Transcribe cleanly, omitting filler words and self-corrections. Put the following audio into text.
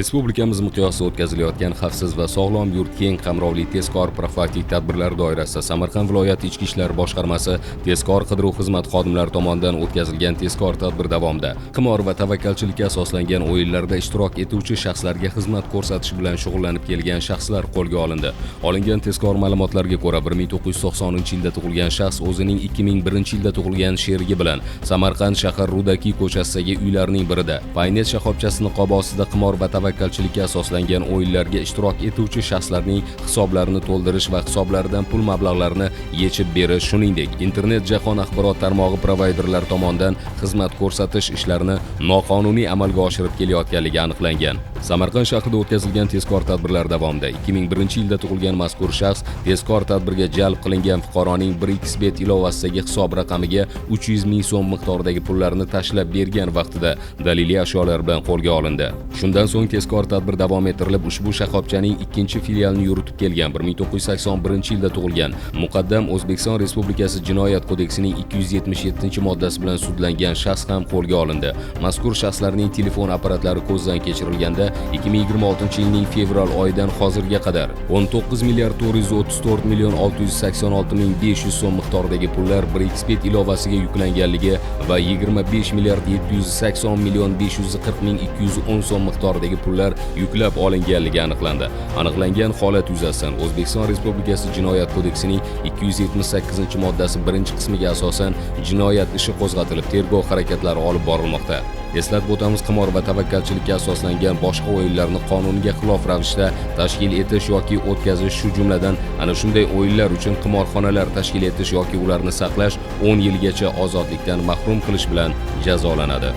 Respublikamiz miqyosida o'tkazilayotgan xavfsiz va sog'lom yurt keng qamrovli tezkor profilaktik tadbirlar doirasida Samarqand viloyati Ichki ishlar boshqarmasi tezkor qidiruv xizmati xodimlari tomonidan o'tkazilgan tezkor tadbir davomida qimor va tavakkalchilikka asoslangan o'yinlarda ishtirok etuvchi shaxslarga xizmat ko'rsatish bilan shug'ullanib kelgan shaxslar qo'lga olindi. Olingan tezkor ma'lumotlarga ko'ra, 1990-yilda tug'ilgan shaxs o'zining 2001-yilda tug'ilgan sherigi bilan Samarqand shahar Rudakiy ko'chasidagi uylarning birida Paynet shoxobchasi niqobi ostida qimor va tavakkalchilikka asoslangan o'yinlarga ishtirok etuvchi shaxslarning hisoblarini to'ldirish va hisoblaridan pul mablag'larini yechib berish, shuningdek, internet jahon axborot tarmog'i provayderlari tomonidan xizmat ko'rsatish ishlarini noqonuniy amalga oshirib kelayotganligi aniqlangan. Samarqand shahrida o'tkazilgan tezkor tadbirlar davomida 2001-yilda tug'ilgan mazkur shaxs tezkor tadbirga jalb qilingan fuqaroning 1xBet ilovasidagi hisob raqamiga 300 ming so'm miqdoridagi pullarni tashlab bergan vaqtida daliliy ashyolar bilan qo'lga olindi. Shundan so'ng tezkor tadbir davom ettirilib, ushbu shoxobchaning ikkinchi filialini yuritib kelgan 1981-yilda tug'ilgan muqaddam O'zbekiston Respublikasi Jinoyat kodeksining 277-moddasi bilan sudlangan shaxs ham qo'lga olindi. Mazkur shaxslarning telefon apparatlari ko'zdan kechirilganda 2026-yilning fevral oyidan hozirga qadar 19 milliard 434 million 686 ming 500 so'm miqdoridagi pullar 1xBet ilovasiga yuklanganligi va 25 milliard 780 million 540 ming 210 so'm miqdoridagi pullar yuklab olinganligi aniqlandi. Aniqlangan holat yuzasidan O'zbekiston Respublikasi Jinoyat kodeksining 278-moddasi 1-qismiga asosan jinoyat ishi qo'zg'atilib, tergov harakatlari olib borilmoqda. Eslatib o'tamiz, qimor va tavakkalchilikka asoslangan boshqa o'yinlarni qonunga xilof ravishda tashkil etish yoki o'tkazish, shu jumladan ana shunday o'yinlar uchun qimorxonalar tashkil etish yoki ularni saqlash 10 yilgacha ozodlikdan mahrum qilish bilan jazolanadi.